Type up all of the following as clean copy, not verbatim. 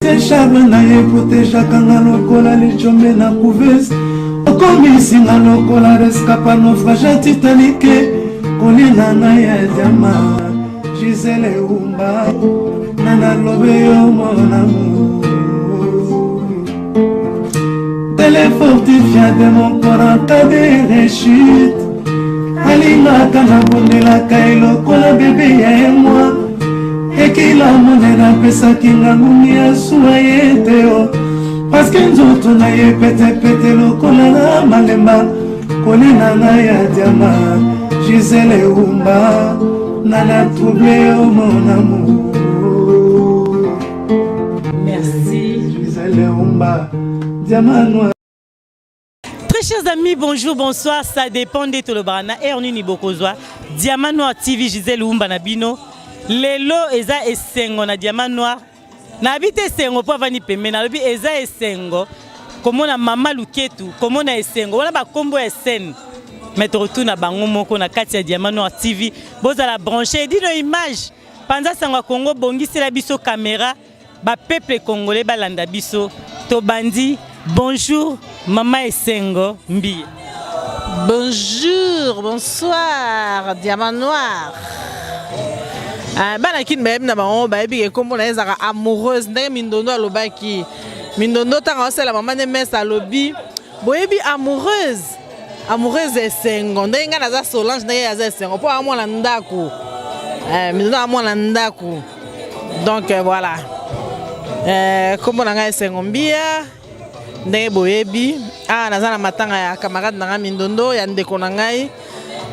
Charme na ye protejaka nga lokola lijombe na couveuse okomisi nga lokola rescapa naufrage ya titanike kolela na ya diama gisele umba na nalobe yo mon amour Tele fortifia de mon corps en cas de rechute alingaka nabondelaka ye lokola bebe ya ye mwa ekila monene apesaki nga ngungi ya suwa ye te o parceke nzoto na ye petepete lokola na malemba kolela na ya diama gisele eumba na na trouble yo mon amour. Merci. Gisele eumba diama noir. Très chers amis, bonjour, bonsoir. Ça dépend de tolobaka na heure nini bokozwa. Diamant Noir TV Gisèle Wumba na bino. Lelo eza esengo na Diamant Noir. Nayebi te esengo mpo avandi pembeni, nalobi eza esengo komona mama Luketu, komona esengo wana bakombo ya scène. Mais tokotuna bango moko na kati ya Diamant Noir TV. Bozala branché, dino image. Panza sango ya Congo, bongisela biso camera. Ba peuple congolais balanda biso tobandi. Bonjour mama Esengo Mbiye. Bonjour, bonsoir, Diamant Noir. Ah, bana kin bayebi na bango bayebi ke nkombo na ye ezalaka amoureuse ndenge mindondo alobaki mindondo ntango aosala mama nde mese alobi boyebi amoureuse amoureuse esengo ndenge ngai naza solange ndenge ye aza esengo mpo amwana ndako eh, mindondo amwana ndako Donc euh, voilà. Euh, kombo na ngai Esengo Mbiya ndenge boyebi awa naza na matanga ya camarade na ngai Mindondo ya ndeko na ngai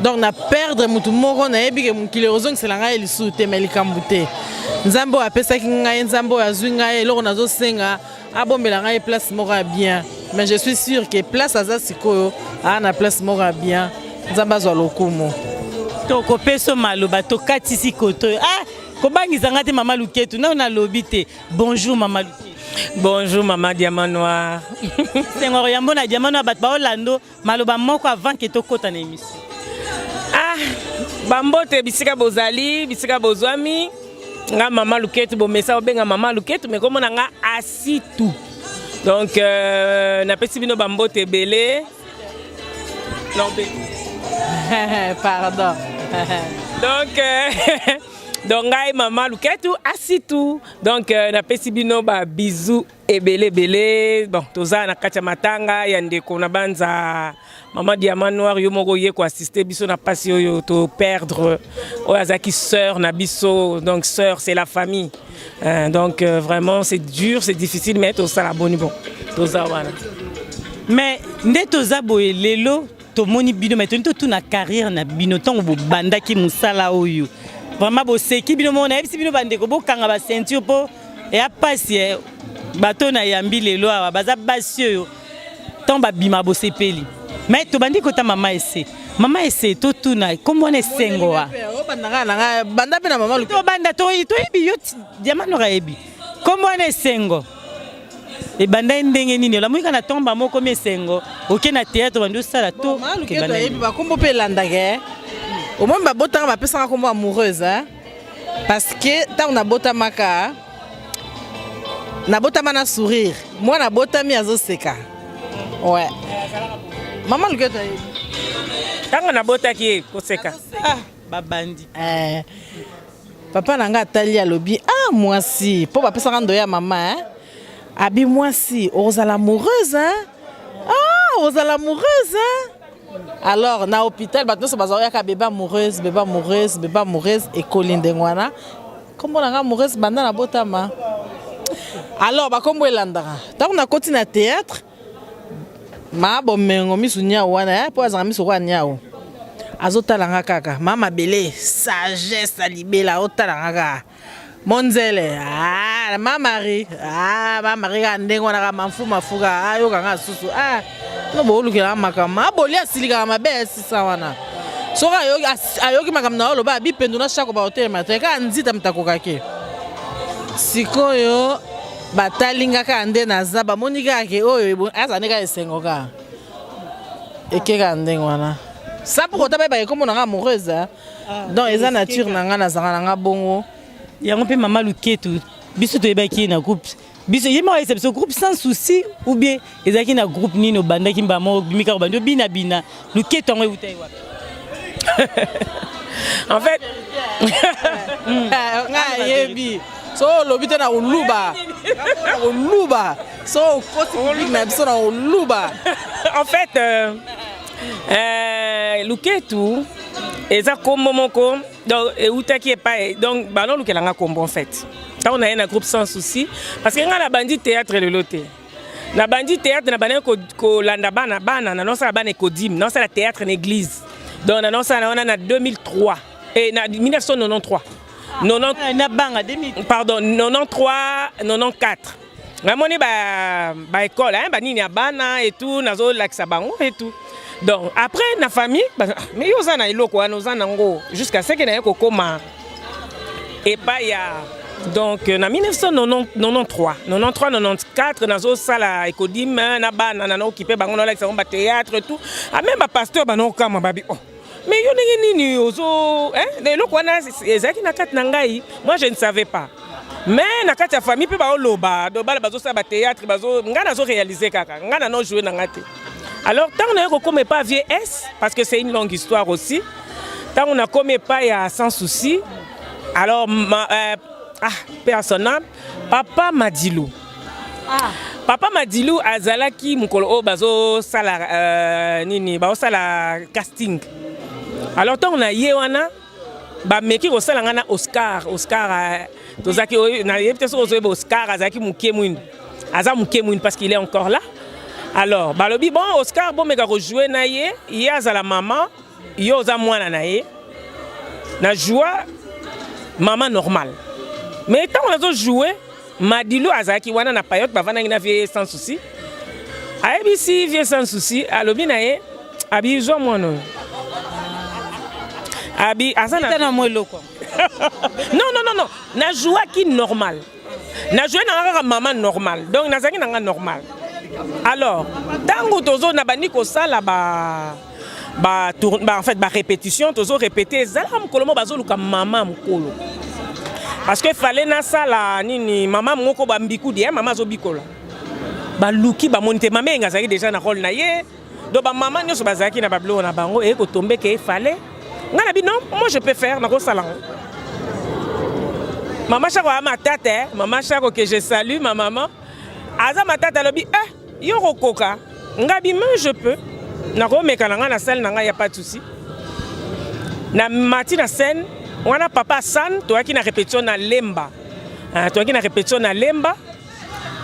donc na perdre motu moko nayebi ke mokili ekozongisela ngai lisusu te me likambo te nzambe oyo apesaki ngai nzambe oyo azwi ngai eloko nazosenga abombela ngai place moko ya bien mais je suis sûr que place aza sikoyo aa na place moko ya bien nzambe azwa lokumu tokopesa maloba tokatisi koto ah kobangisa nga te mama luketu nao nalobi te bonjour mama luketu bonjour mama diamant noir sengo yambo na diamant noir bato baolando maloba moko avant ke tokota na émission ah bambote bisika bozali bisika bozwami nga mama luketu bomesa obenga mama luketu me komona nga asitu donc euh, napesi bino bambote ebele pardon donc euh, donc ngai mama luketu asitu donc euh, napesi bino ba bisous ebele ebele bon toza na kati ya matanga ya ndeko na banza mama diamant noir yo moko oye koassiste biso na mpasi oyo to perdre oyo azalaki sœur na biso donc sœur c'est la famille euh, donc euh, vraiment c'est dur c'est difficile mais tosala boni bon toza wana mais nde toza boye lelo tomoni bino mais toni totuna carrière na bino ntango bobandaki mosala oyo vraiment boseki bino moko nayebisi bino bandeko bokanga baceinture mpo eya mpasi eh. Bato na yambi lelo awa baza basi oyo ntango babima bosepeli mais tobandi kota mama ese mama ese totuna nkombo wana esengo wa banda mpe na mama tobanda toyebi yo diamant ayebi nkombo wana esengo ebandaki ndenge nini olamuki kaka na ntongo bango okomi esengo oke na théâtre bandi osala to ayebi bakombo mpe elandaka eh. omoni babotaka bapesaka nkombo amoureuse eh. parce que ntango nabotamaka nabotama na sourire mwana abotami azoseka ouais mama luketo ayebi ntango nabotaki ye koseka ah, babandi eh, papa na ngai atali alobi ah mwasi mpo bapesaka ndo ya mama eh? abi mwasi okozala amoureuse hein? ah okozala amoureuse hein? alors na hôpital bato nyonso bazala oyaka bebe amoureuse bebe amoureuse bebe amoureuse ekoli ndenge wana nkombo na ngai amoureuse banda nabotama alors bakombo elandaka ntango nakoti na théâtre ma bomengo misu niau wana mpo azalaka misu kwa niau azotala nga kaka ma mabele sagesse ya libela azotala nga kaka Monzele ah ma Marie ah ma Marie ka ndenge wana ka manfu mafuka ayoka nga susu ah no bolukela makambo aboli asilikaka mabe esisa wana soki ayoki ayoki makambo na yo oloba abipendu na shako bakotelema te kaka nzita moto akokaki sikoyo batali nga kaka nde naza bamoni kaka ke oyo aza nde kaka esengo kaka eke kaka ndenge wana sa pour ota bayebaka ekombo na nga amoureuse Ah, donc eza nature na nga nazalaka na nga bongo yango mpe mama luketu biso toyebaki ye na groupe. Biso ye moko ayebisa biso groupe Sans Souci ou bien ezalaki na groupe nini obandaki mbala moko obimi kaka obandi obina bina luketo yango ewutaki wapi? En fait, ngai ayebi so olobi te na koluba na koluba so okoti public na biso na koluba. En fait, luketu eza kombo moko, donc eutaki epai, donc balolukelanga kombo. En fait, ntango naye na groupe Sans Souci, parce que ngai nabandi théâtre lelo te, nabandi théâtre, nabandaki kolanda bana bana, nanosala bana Ecodim, naosala théâtre na église. Donc nanosala wana na 2003 et na 1993, 90. Na banga 2000. Pardon, 93, 94. Namoni baécole ba banini ya bana et tout, nazolakisa bango et tout. Donc après, na famille, mais yo oza na eloko wana, oza nango, jusqu'à ce que naye kokóma epai ya, donc na 1993, 93, 94, nazosala Ecodim na bana, nana okipe bango, naolakisa bango bathéâtre et tout. Ah, même bapasteur banaokama, babi: "Oh, mais yo ndenge nini ozo, hein?" Eloko wana ezalaki na kati na ngai, moi je ne savais pas. Mais na kati ya famille mpe baoloba, do bana bazosala bathéâtre, bazo, ngai nazoréaliser kaka, ngai nano joue na nga te. Alors ntango naye kokóma epai vie s, parce que c'est une longue histoire aussi, ntango nakomi epai ya Sans Souci, alors ah, personne, papa Madilu. Ah. Papa Madilu azalaki mokolo oyo bazosala nini, bazosala casting. Alors ntango na ye wana, bameki kosala ngai na Oscar. Oscar, tozalaki, nayebi te soki ozoyeba Oscar, azalaki moke mwindu, aza moke mwindu parce qu'il est encore là. Alors balobi: "Bon, Oscar, bomeka kojouer na ye, ye azala mama, yo oza mwana na ye." Na joua mama normal, mais ntango nazojoue, Madilu azalaki wana na payote, bavandaki na vie Sans Souci. Ayebisi vie Sans Souci, alobi na ye, abi: "Zwa mwana oyo." Abi aza na na mwa eloko. Non, non, non, non, najouaki normal, najoue nanga kaka mama normal, donc nazalaki nanga normal. Alors ntango tozo na bandi kosala ba, en fait, barépétition, tozo répété, ezalaka mokolo moko bazoluka mama mokolo, parce que fallait nasala nini, mama moko bambikudi, mama azobikola. Baluki, bamoni te. Mama Eyenga azalaki déjà na rôle na ye, donc bamama nyonso bazalaki na babiloko na bango. Eye kotombe ke efale ngai na bino, moi je peux faire, nakosala yango. Mama Chako aya matata, mama Chako que je salue, ma maman aza matata, alobi: "Eh, yo kokoka?" Nga bi: "Mais je peux, nakomeka na ngai na scène na ngai, ya pas de souci." Na mati na scène wana, papa San, toyaki na répétition na Lemba, toyaki na répétition na Lemba.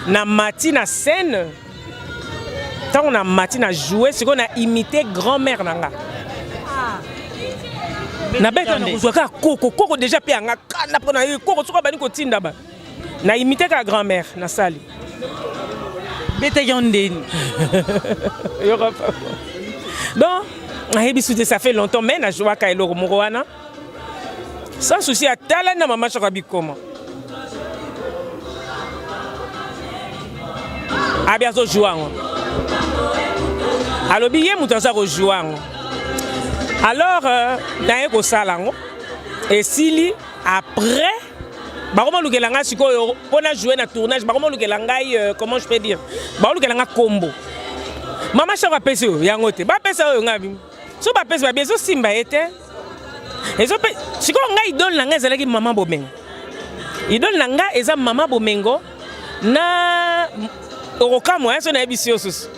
Na mati na scène, ntango na mati na joue, sikoyo na imité grand-mère na nga. Nabeta, na kozwa kaka koko koko déjà mpe yanga kanda mpo na ye koko, soki abandi kotinda ba na imité kaka grand-mère, nasali. Betaki yango ndeni? Yoka papa, donc nayebi su te, ça fait longtemps, mais najouaka eloko moko wana Sans Souci. Atala na mama Chako, abikoma, abi azojoue yango, alobi ye moto aza kojoue yango. Alors naye kosala yango, esili. Après bakomalukela ngai sikoyo mpo na jouer na tournage, bakomalukela ngai, comment je peux dire, bakolukela ngai kombo. Mama Chako apesi oyo yango te, bapesa oyo ngai so, bapesi babi ezosimba ye te. Ezope sikoyo ngai, idole na ngai ezalaki mama Bomengo. Idole na ngai eza mama Bomengo. Na okokamwa so nayebisi yo susu,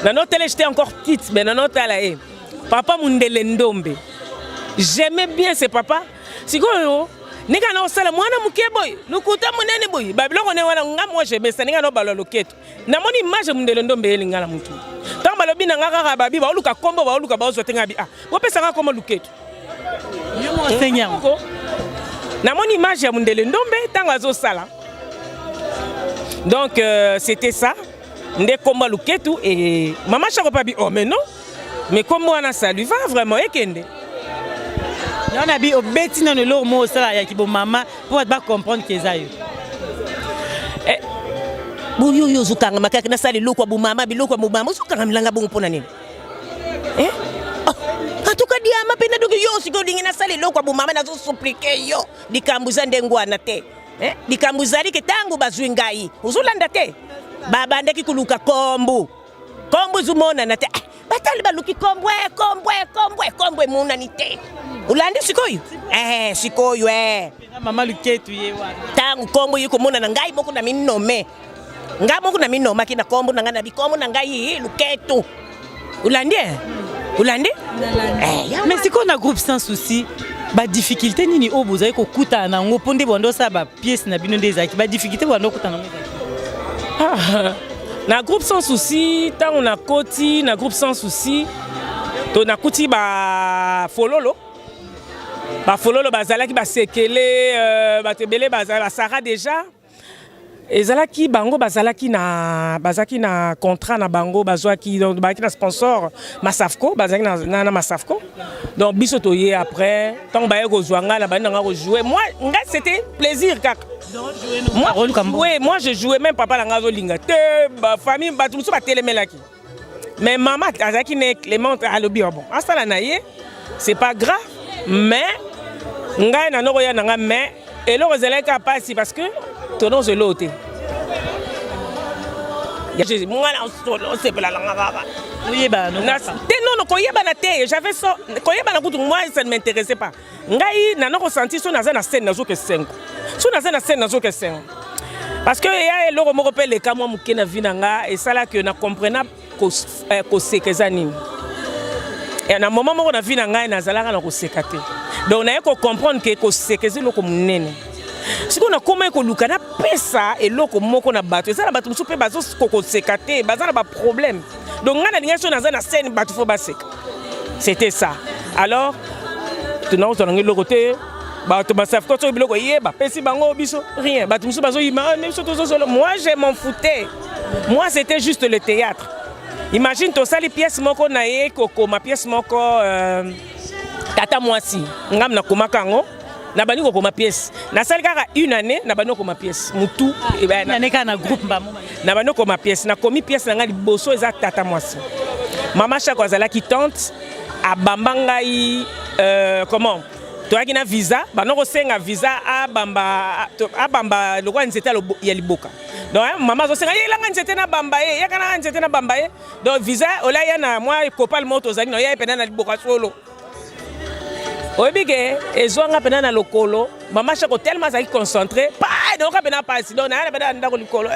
nanotala, j'étais encore petite, mais nanotala ye, papa Mundele Ndombe, j'aimais bien ce papa. Sikoyo ndenge ana osala mwana moke boye, lokuta monene boye, babiloko nde wana nga moi j'aimais ça. Ndenge ana obalwa loketo, namoni image Mundele Ndombe eyelinga na mutu. Ntango balobi na nga kaka, babi baoluka kombo, baoluka, baozwa te. Nga bi: "Ah, bopesanga kombo Luketo." Yo moko osengi yango? Namoni image ya Mundele Ndombe ntango azosala. Donc c'était ça nde kombo Luketu. Et mama Chako pabi: "Oh, mais non, mais kombo wana ça lui va vraiment, ekende." Yango na bi obeti nano eloko moko osala yaki bomama mpo bato bacomprendre ke eza yo. Boyo oyo ozokangama kaka nasala eloko ya bomama, biloko ya bomama, ozokangamelanga bongo mpo na nini? Eh? Oh, en tout cas diama mpena, donc yo sikoyo olingi nasala eloko ya bomama, nazosuppliquer yo, likambo eza ndenge wana te. Eh, likambo ezali ke ntango bazwi ngai ozolanda te babandaki koluka kombo kombo ezomonana te eh, batali baluki kombo eh, kombo kombo kombo emonani te olandi sikoyo eh, sikoyo eh. Mama Luketu ye wana ntango kombo ye komonana ngai moko na minome ngai moko na minomaki na kombo na ngai na bikombo na ngai Luketu olandi eh? Olandi eh, mais sikoyo na groupe Sans Souci, badifficulté nini oyo bozali kokutana na yango mpo nde bwanda osala bapièce na bino nde ezalaki badifficulté bwanda okutana yango ezalaki? Ah, na groupe Sans Souci, ntango nakoti na groupe Sans Souci, to nakuti bafololo bafololo bazalaki basekele bato ebele basara déjà ezalaki bango bazalaki na contrat na bango bazwaki, donc bazalaki na sponsor Masafco, bazalaki na Masafco. Donc biso toye après, ntango baye kozwa ngai na bandi na ngai kojouer, moi ngai c'était plaisir kaka. Moi, oui, moi je jouais même papa na ngai azolinga te, bafamille bato mosusu batelemelaki, mais mama azalaki ne Clémente alobi bon, asala na ye, c'est pas grave. Mais ngai na noko ya na ngai, mais eloko ezalaki kaka mpasi parce que tonozwa eloko te. Ngai na solo osepela nanga kaka. Oyebana? Te, non, koyebana te, j'avais so koyebana kutu, moi ça ne m'intéressait pas. Ngai nana kosentir so naza na scène nazoka esengo, so naza na scène nazoka esengo, parce que eya eloko moko mpe eleka mwa moke na vie na nga esalaki na comprena koseka eza nini. Na moment moko na vie na ngai nazalaka na koseka te, donc naye kocomprendre ke koseka eza eloko monene. Sikoyo nakomaki koluka napesa eloko moko na bato, eza na bato mosusu mpe bazokokoseka te, baza na baproblème. Donc ngai nalingaki so naza na scène bato faut baseka, c'était ça. Alors tonakozwa nango eloko te, bato basafika soki biloko ye bapesi bango, biso rien. Bato mosusu bazoyima biso tozosolo, moi je m'en foutais, moi c'était juste le théâtre. Imagine tosali pièce moko na ye kokoma pièce moko tata mwasi, ngam nakomaka yango, nabandi kokoma pièce, nasali kaka une année, nabandi kokoma pièce mutu. Année kaka na groupe mbamo? Nabandi kokoma pièce, nakomi pièce na ngai liboso eza tata mwasi. Mama Chako azalaki tante abamba ngai comment toyaki na visa, banda kosenga visa, abamba abamba lokola nzete ya liboka. Donc mama azosenga yelanga nzete na bamba ye, yaka na nzete na bamba ye. Donc visa ola ya na mwa kopale moko tozalaki na oya ye mpena na liboka solo. Oyebi ke ezwanga mpena na lokolo, mama Chako tellement azalaki concentré pa nayoka mpena pasi, donc naya na mpena na ndako likolo.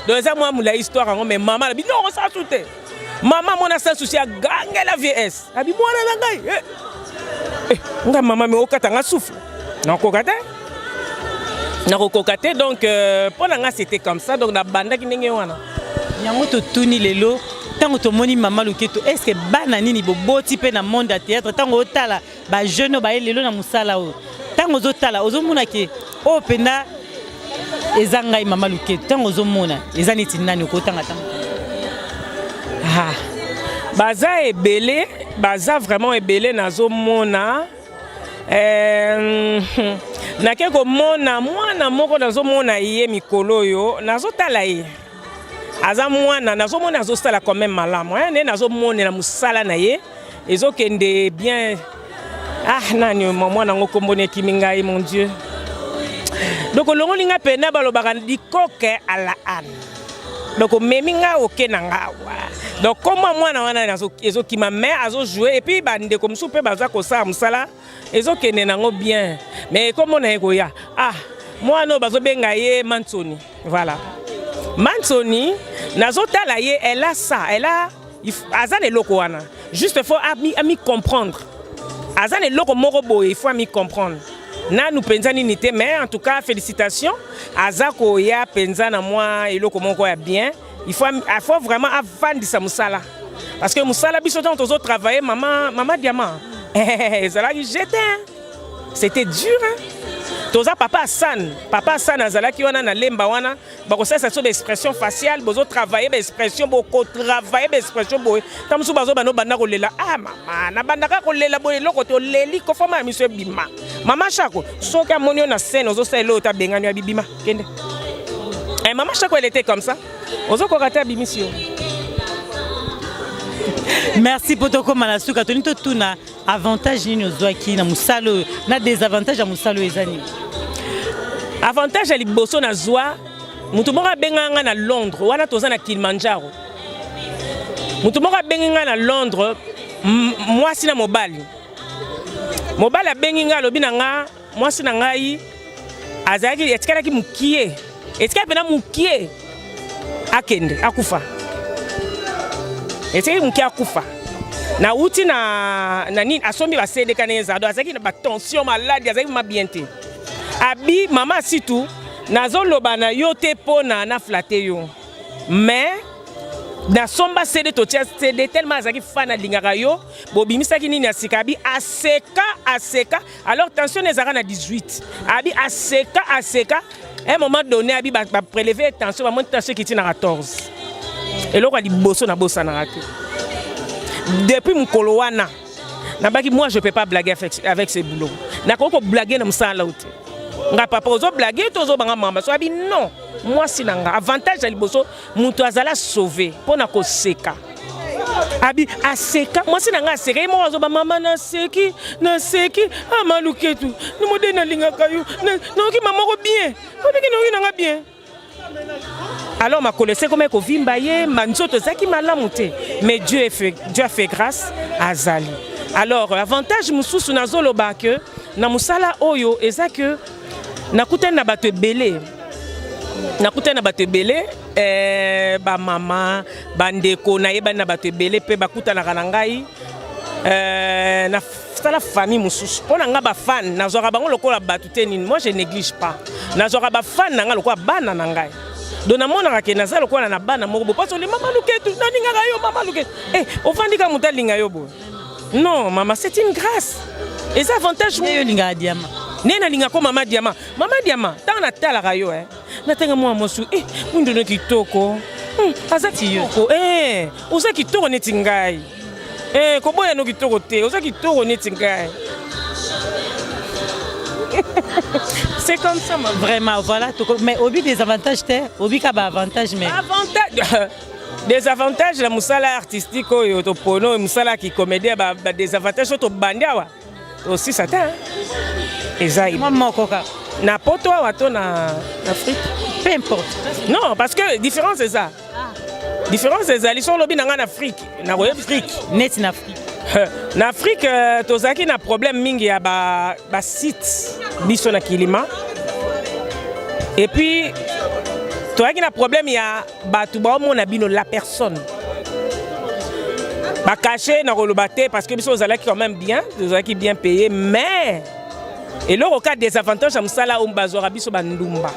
Donc eza mwa molai histoire yango, mais mama alobi non, osala su te. Mama mona Sans Souci agangela vs abi mwana na ngai eh. Eh, ngai mama me okata nga souffle, nakokoka te, nakokoka te. Donc mpo na nga c'était comme ça, donc nabandaki ndenge wana. Yango totuni lelo, ntango tomoni mama Luketo, est ce que bana nini boboti mpe na monde ya théâtre? Ntango otala bajeune oyo baye lelo na mosala oyo, ntango ozotala ozomona ke oyo mpenza eza ngai mama Luketo, ntango ozomona eza neti nani okotanga ntango? Ah, baza ebele, baza vraiment ebele. Nazomona nake komona mwana moko, nazomona ye mikolo oyo, nazotala ye, aza mwana, nazomona azosala quand même malamu nde nazomonela mosala na ye ezokende bien. Ah, nani mwana yango, komboni ekimi ngai, mon Dieu. Donc olongoli nga pena, balobaka dikoke ala ane, donc omemi nga oke na nga awa. Donc komwa mwana wana ezokima, mais azojoue et puis bandeko mosusu mpe baza kosala mosala ezokende nango bien, mais komona ye koya, ah, mwana oyo bazobenga ye Mansoni, voilà Mansoni, nazotala ye, elle a ça, elle a, aza na eloko wana, juste faut ami comprendre, aza na eloko moko boye, il faut ami comprendre nanu mpenza nini te. Mais en tout cas félicitations, aza koya mpenza na mwa eloko moko ya bien. Il faut vraiment avandisa mosala, parce que mosala biso ntango tozotravaille, mama, mama Diamant, ezalaki jete, c'était dur, hein? Toza papa Asan, papa Asan azalaki wana na Lemba wana, bakosalisa biso baexpression faciale, bozotravaille baexpression, bokotravaille baexpression boye, ntango mosusu bazobanda obanda kolela, ah mama, nabandaka kolela boye, eloko te, oleli kofama ya miso ebima. Mama Chako soki amoni yo na scène ozosala eloko te, abengani yo, abibima kende. Eh, mama Chako elle était comme ça, ozokoka te, abimisi yo. Merci. Mpo tokóma na suka, toni totuna avantage nini ozwaki na mosala oyo na désavantage ya mosala oyo eza nini? Avantage ya liboso nazwa, moto moko abengaka ngai na Londres, wana toza na Kilimanjaro. Moto moko abengi ngai na Londres, mwasi na mobali. Mobali abengi ngai, alobi na ngai, mwasi na ngai azalaki etikalaki mokie, etikali mpena mokie akende akufa, etikali mokie akufa. Nauti na, na nini, asombi ba CD kana ezado, azalaki na ba tension maladi, azalaki ma bien te. Abi mama Situ, nazoloba na yo te mpo na na flatte yo, mais nasomba CD, totia CD tellement azalaki fan, alingaka yo, bobimisaki nini ya sika? Abi aseka aseka, alors tension ezalaka na 18. Abi aseka aseka, un moment donné abi ba prélever tension, bamoni tension ekiti na 14. Eloko ya liboso nabosanaka te depuis mokolo wana, nabaki moi je peux pas blaguer avec ce boulot, nakoki koblaguer na mosala te. Nga papa ozoblaguer to ozobanga mama so? Abi non, mwasi na nga. Avantage ya liboso, moto azala sauvé mpo na koseka. Abi aseka, mwasi na nga aseka ye moko, azoba mama naseki naseki, ah maluketu nimode nalingaka yo, nayoki mama moko bien, obiki nayoki nanga bien. Alors makolo ese ekoma ekovimba ye, manzoto ezalaki malamu te, mais Dieu a fait grâce, azali. Alors avantage mosusu nazoloba ke na mosala oyo eza ke nakutani na bato ebele, nakutani na bato ebele, bamama, bandeko, nayebani na bato ebele mpe bakutanaka na ngai, nasala famille mosusu. Mpo na nga bafan nazwaka bango lokola bato te nini, moi je néglige pas, nazwaka bafan na ngai lokola bana na ngai. Donc namonaka ke naza lokola na bana moko bo mpasi oli mama Luketu, nalingaka yo mama Luketu, ofandi kaka moto alinga yo boye. Non mama, c'est une grâce, eza avantage. Nde yo olingaka diama. Nde nalingako mama Diama. Mama Diama, ntango natalaka yo, natanga mwana mosu, mundono kitoko, aza kitoko, oza kitoko neti ngai, koboya no kitoko te, oza kitoko neti ngai. C'est comme ça, maman. Vraiment, voilà. Mais obi désavantage te, obi ka ba avantage mais. Avantage, désavantage na mosala artistique oyo topono, mosala ya kicomédien, ba désavantage oyo tobandi awa tosisa te, eza Mwa moko kaka. Na poto awa to na Afrique? Peu importe. Non, parce que différence eza, différence ezali. So olobi na ngai na Afrique, nakoyebi Afrique. Neti na Afrique. Na Afrique, tozalaki na problème mingi ya basite ba biso na kilima, et puis tozalaki na problème ya bato baomona bino la personne bacachet. Na koloba te parce que biso ozalaki quand même bien, tozalaki bien payé, mais eloko ka désavantage ya mosala oyo, bazwaka biso bandumba.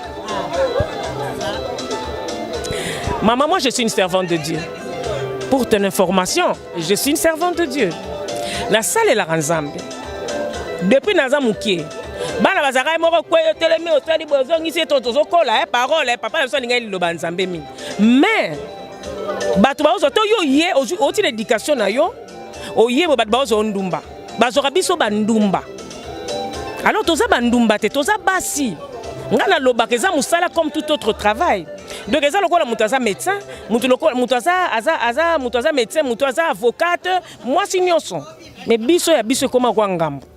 Maman, moi je suis une servante de Dieu. Pour ton information, je suis une servante de Dieu. Nasalelaka Nzambe depuis naza mokie. Bana bazalaka ye moko kwe, otelemi, osali boye, ozongisi ye, tozokola parole. Papa na biso alingai liloba Nzambe mingi, mais bato baozwa to yo ye oti na éducation na yo oyebo, bato baozwa yo ndumba, bazwaka biso bandumba. Alors toza bandumba te, toza basi. Ngai nalobaka eza mosala comme tout autre travail. Donc eza lokola moto aza médecin, moto lokola moto aza, aza, aza, moto aza médecin, moto aza avocate, mwasi nyonso. Mais biso ya biso ekóma kwa ngambo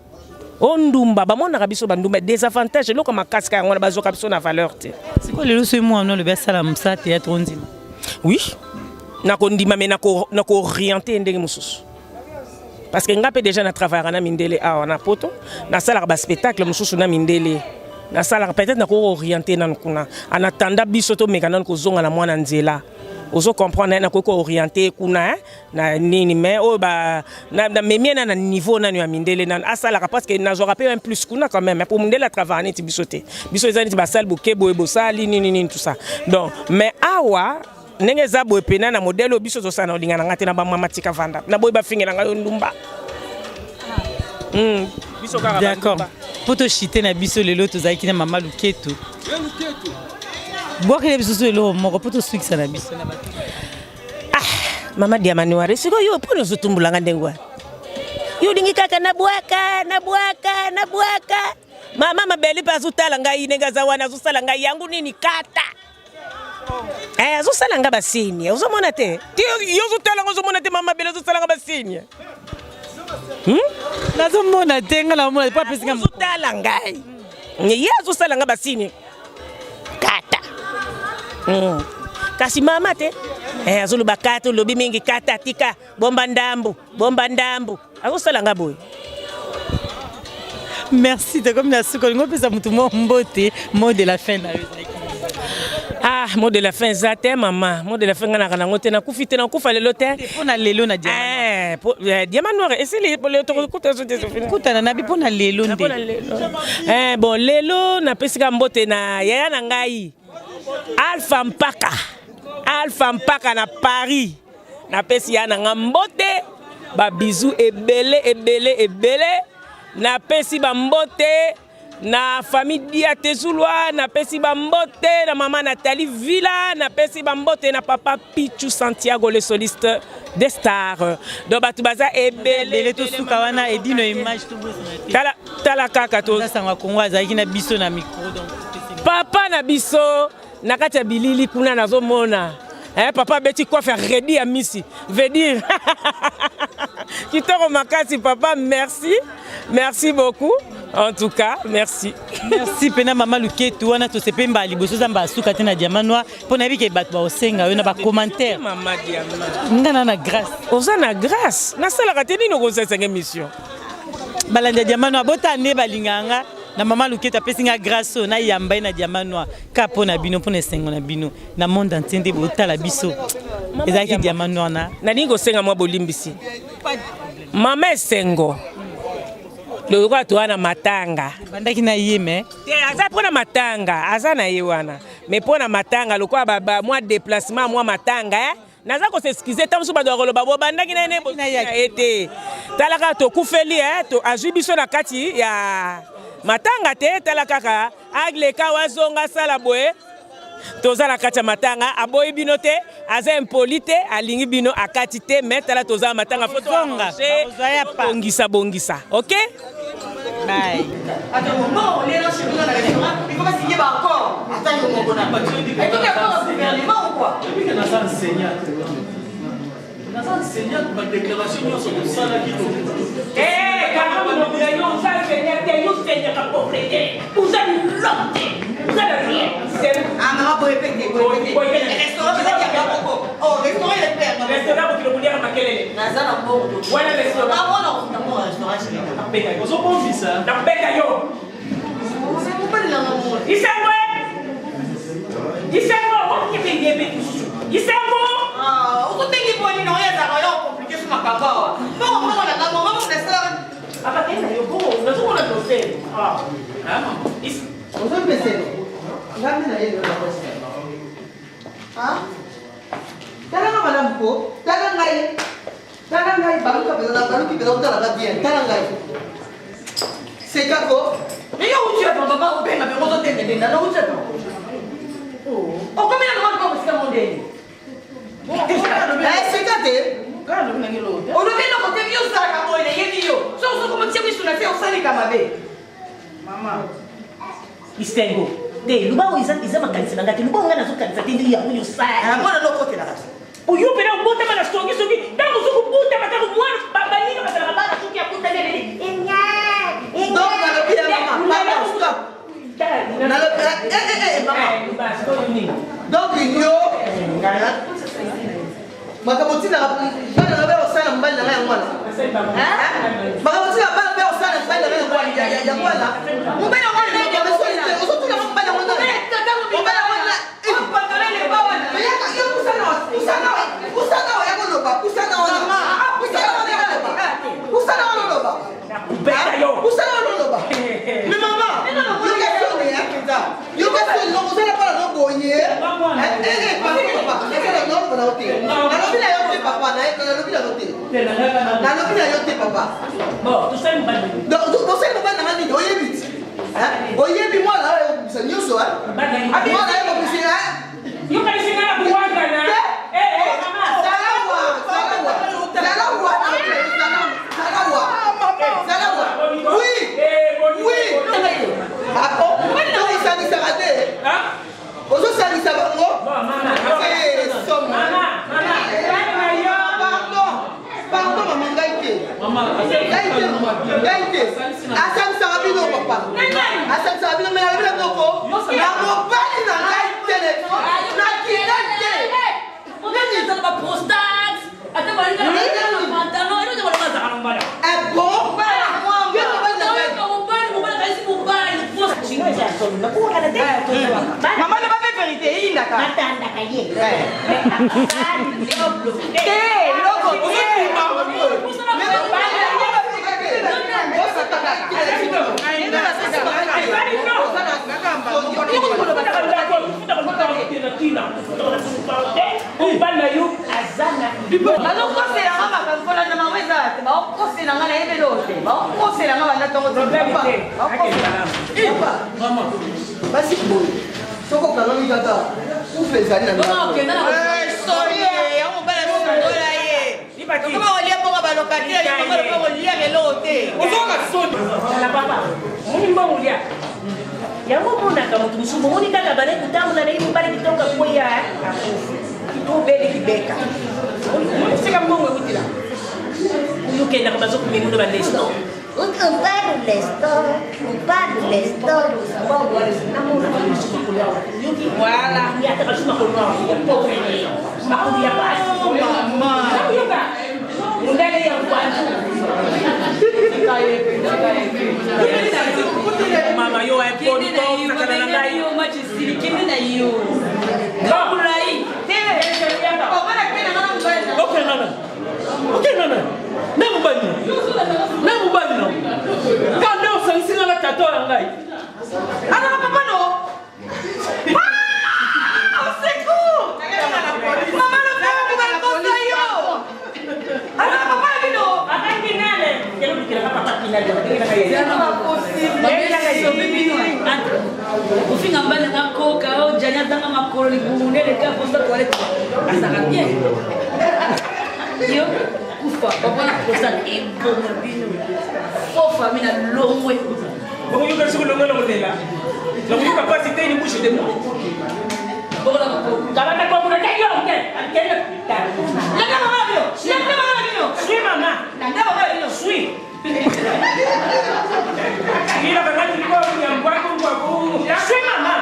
o ndumba, bamonaka biso bandumba. Désavantage eloko makasi ka yango wana, bazwaka biso na valeur te. Sikoyo lelo soki mwana olobi asala mosala théâtre, ondima? Oui, nakondima, mais nakoorienter ndenge mosusu, parce que nga mpe déjà natravaillaka na mindele awa na poto, nasalaka baspectacle mosusu na mindele, nasalaka. Peut-être nakoorienter nanu kuna en attendant biso tomeka nanu kozonga na mwana nzela, ozo comprendre? Nakoki koorienter kuna na nini, mais oyo namemi ye na niveau nanu ya mindele nanu asalaka, parce que nazwaka mpe un plus kuna quand même, po mindele atravailla neti biso te. Biso eza neti basali boke boye, bosali nini nini, tout ça. Donc mais awa ndenge eza boye pena na modèle oyo biso tozosala na olinga na nga te na bamama, tika vanda na boye, bafingela ngai yo ndumba. Biso kaka D'accord. Mpo toshite na biso lelo, tozalaki na mama Luketu. Bwakele biso so eloko moko mpo tosukisa na biso na bato. Mama Diamanoire, sikoyo yo mpona ozotumbulanga ndenge wana, yo olingi kaka nabwaka nabwaka nabwaka. Mama Mabeli mpe azotala ngai ndenge aza wana, azosala ngai yango nini kata, azosala nga basigne, ozomona te? Yo ozotala ngo, ozomona te? Mama Mabeli azosala nga basigne. Nazomona te, nga namona po apesinga. Ozotala ngai, ye azosala nga basigne. Kasi mama te eh, azoloba kata, olobi mingi, kata, tika, bomba ndambu, bomba ndambu, azosala nga boye. Merci, tokomi na suka. Olingi opesa motu mwa mbote, mot de la fin na yo ezalaki? Ah, mot de la fin eza te, mama. Mot de la fin nga naka nango te. Nakufi te, nakufa lelo te. Mpo na lelo na Diamant. Eh, Diamant Noir esili lelo, tokokuta so te. Kutana na bi mpo na lelo nde. Eh, bon, lelo napesi ka mbote na yaya na ngai Alpha Mpaka, Alpha Mpaka na Paris. Napesi ya na nga mbote, babizu ebele ebele ebele. Napesi bambote na famille Diatezulwa, napesi bambote na mama Nathalie Villa, napesi bambote na papa Pichu Santiago, le soliste des stars. Donc bato baza ebele. Ebele, tosuka wana. Edino image, tobosana te. Tala, tala kaka to Sango ya Kongo azalaki na biso na micro, donc papa na biso na kati ya bilili kuna nazomona. Eh, papa abeti coiffe ya redi ya misi, veut dire kitoko makasi. Papa, merci, merci beaucoup, en tout cas merci. Merci mpena, mama Luketu. Wana tosepe mbala liboso, eza mbala suka te na Diamant Noir, mpo nayebi ke bato baosenga yo na bacommentaire. Mama Diamant. Nga na na grâce. Oza na grâce, nasalaka te. Nini okozalisanga émission? Balandi ya Diamant Noir, botala nde balingaka nga na mama Luketu. Apesi nga grâce oyo nayamba ye na Diamant Noir ka mpo na bino, mpo na esengo na bino na monde entier nde botala biso. Ezalaki Diamant Noir na Nalingi kosenga mwa bolimbisi, mama. Esengo lokola toza na matanga. Bandaki na ye me. Te, aza mpo na matanga, aza na ye wana, mais mpo na matanga lokola mwa déplacement, mwa matanga, eh? Naza kos'excuser. Ntango mosusu bato bakoloba bobandaki na ye na ye te. Tala kaka, tokufeli, azwi biso na kati ya matanga te. Tala kaka, agleka wazonga, asala boye. Toza na kati ya matanga, aboyi bino te, aza impoli te, alingi bino, akati te. Mais tala, toza na matanga, faut bongisa bongisa, ok. Bye. Attends, bon, les gens chez nous dans le restaurant, il faut pas signer par accord. Attends, yo moko na. Et tout accord au gouvernement ou quoi? Ebike naza enseignant, naza enseignant, badéclaration nyonso tosalaki to. Yo oza enseignant te, yo enseignaka pauvreté, oza liloko te, oza na rien. Ah, maman, boye pete, boye pete. Restaurant, c'est qui a pas. Oh, restaurant, il est plein. Restaurant, mokilo koliaka makelele. Naza na mbongo. Wana restaurant. Ah, wana okuta mbongo ya restaurant chez moi. Ozobombisa. Nakobeta yo. Mobali nanga mona. Isango, Isango, okebe yebe lisusu, Isango. Ah, ozobengi boni na oyo azalaka yo compliqué so makambo awa. Mbongo, mbongo na ngambo, ngambo nasalaka. Apakei na yo bongo, nazomona dosel. Ozopeselo. Ngambi na ye lelo nakosi. Ah? Tala nga malamu ko. Tala ngai. Tala ngai, baluka mpenza, baluki mpenza otalaka bien. Tala ngai. Seka ko. Mais yo uti wapi, mama? Obenga mpe ozotendetenda na uti wapi? Okomi na mama moko esika mo ndeni. Seka te. Olobi eloko te, yo osalaka boye, nayebi yo. So ozokomotia miso na se, osalika mabe. Isengo te, luba oyo eza makanisi na ngai te. Luba oyo ngai nazokanisa te, nde yango oyo osala. Mwana nokotelaka te. Oyo mpena obotama na songi songi. Ntango ozo kobotama, ntango mwana, baninga bazalaka bana, soki abotami aleli. Donc nalobi ya mama, pardon, stop. Nalobi, eh, eh, eh, mama. Donc yo makambo ntinaka bana na ngai osala mobali na ngai yango wana, makambo ntina bana mpe osala mobali na ngai yango wana, mobali yango ozotuna mobali yango, mobali yango yo kusana, kusana oya koloba, kusana wana, kusana wana ya koloba, kusana wana oloba, kusana wana oloba. Mais mama, yoka soni ya mpenza, yoka soni. Donc ozala mpona no boye. Nalobi na yo te, papa, nalobi na yo te, nalobi na yo te, papa. Donc osali mobali nanga nini? Oyebi ti, oyebi mwana oyo okobimisa nyonso, mwana oyo okobimisa. Yokanisi nga na kuwangana. Zalawa, zalawa, zalawa, zalawa. Oui, oui, ozosangisaka te, ozosangisa bango. Pardon, pardon mama, ngai te, ngai te, ngai te. Asangisaka bino, papa, asangisaka bino. Mais nalobi na biloko na mobali na ngai te, na Bakowangana te. Mama loba mpe verité eyindaka. Batandaka ye. Te loko Bazokosela nga makambo kolanda bango eza te, bakosela nga nayebeli oyo te, bakosela nga banda ntongo basi boye soki okangami kaka kufa ezali na Okoma kolia mbongo ba locataire, yo mama lokola kolia eloko te. Ozoka soni. Tala papa, omoni mbongo lia. Yango omonaka moto mosusu, bomoni kaka bale kotambola na ye mobali kitoko akweya akufi. Obeli kibeka. Omoni sika mbongo eutela. Oyo okendaka bazokumemuna ba lesto. Mama yo Kende na yo match esili, kende na yo. Bakulai. Okendana. Okendana. Na mobali na. Na mobali na. Ka nde osangisi nga na tata ya ngai. Azala papa no. Ah, au secours! Mama lokola mobali kosa yo. Azala papa na bino. Ofinga mbala nga koka o jani azanga makolo libumu nde leka posa toilette azalaka bien yo kufa papa na kosala ebongo bino fo famille na longwe. Bokoyoka soki olongo na kolela nakoyoka mpasi te ni bouche de moi. Bokola makolo. Kabata komuna te yo te. Akende. Landa mama na bino. Landa mama na bino. Suis mama. Landa mama na bino. Suis. Ila bakati kwa ya mbwako mbwako. Suis mama.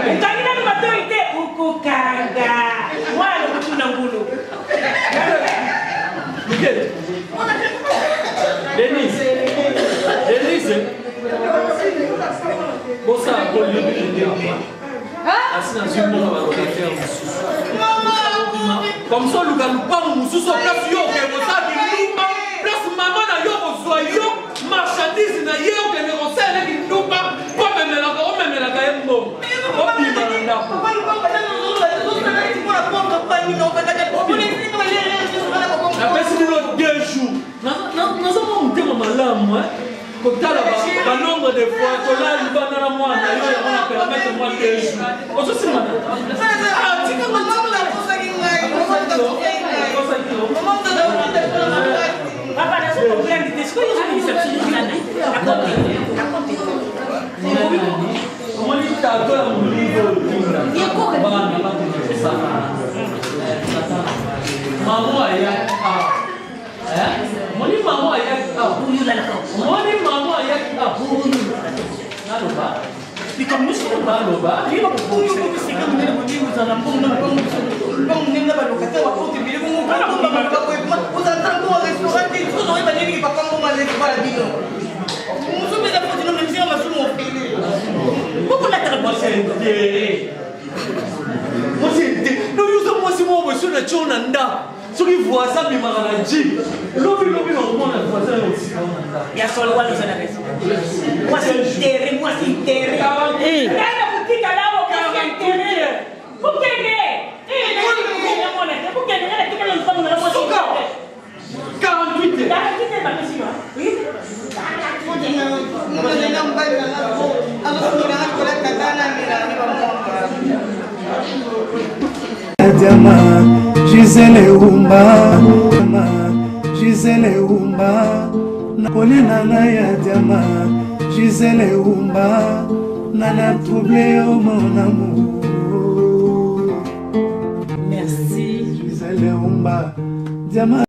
Ukangi nanu matoi te ukokanga. Mwana kutuna ngulu. Luketu. Denise. Denise. Bosala koliobi te. Asi nazwi mbongo ba locataire mosusu. Comme ça oluka lupango mosusu place yo okende kosala kindumba, place mama na yo kozwa yo marchandise na ye okende kosala ye kindumba mpo amemelaka omemelaka ye mbongo. Obima na ndako. Napesi bino 2 jours. Naza mwa motema malamu kotala ba nombre de fois tolali bana na mwana yo yango na permettre mwa 2 jours. Ozosimana. Ah, tika Papa nazo comprendre te sikoyo ozobimisa biso nyonso na akote akote. Omoni tato ya molimo otinda bana bakende kosala. Mama ayaki awa. Omoni mama ayaki awa. Omoni mama ayaki awa. Naloba. Likambo nyonso Naloba. Bokolataka Mwasi intérêt. Mwasi intérêt. Donc yo oza mwasi moko boye soki natye yo na ndako soki voisin abimaka na jeep lobi lobi na omona voisin yo osika yo na ndako. Ya solo wana oza na raison. Mwasi intere, mwasi intere. Eh. Ngai na kotika lawo mwasi intere. Bokende. Eh, namona te. Bokende ngai natikala lopango na mwasi. Suka. 48 heures. Kaka tite bapesi yo. Diama, Gisèle Umba, Gisèle Umba, Nakolia na ngai ya diama, Gisèle Umba, nana trouble yo mon amour. Merci. Gisèle Umba, diama.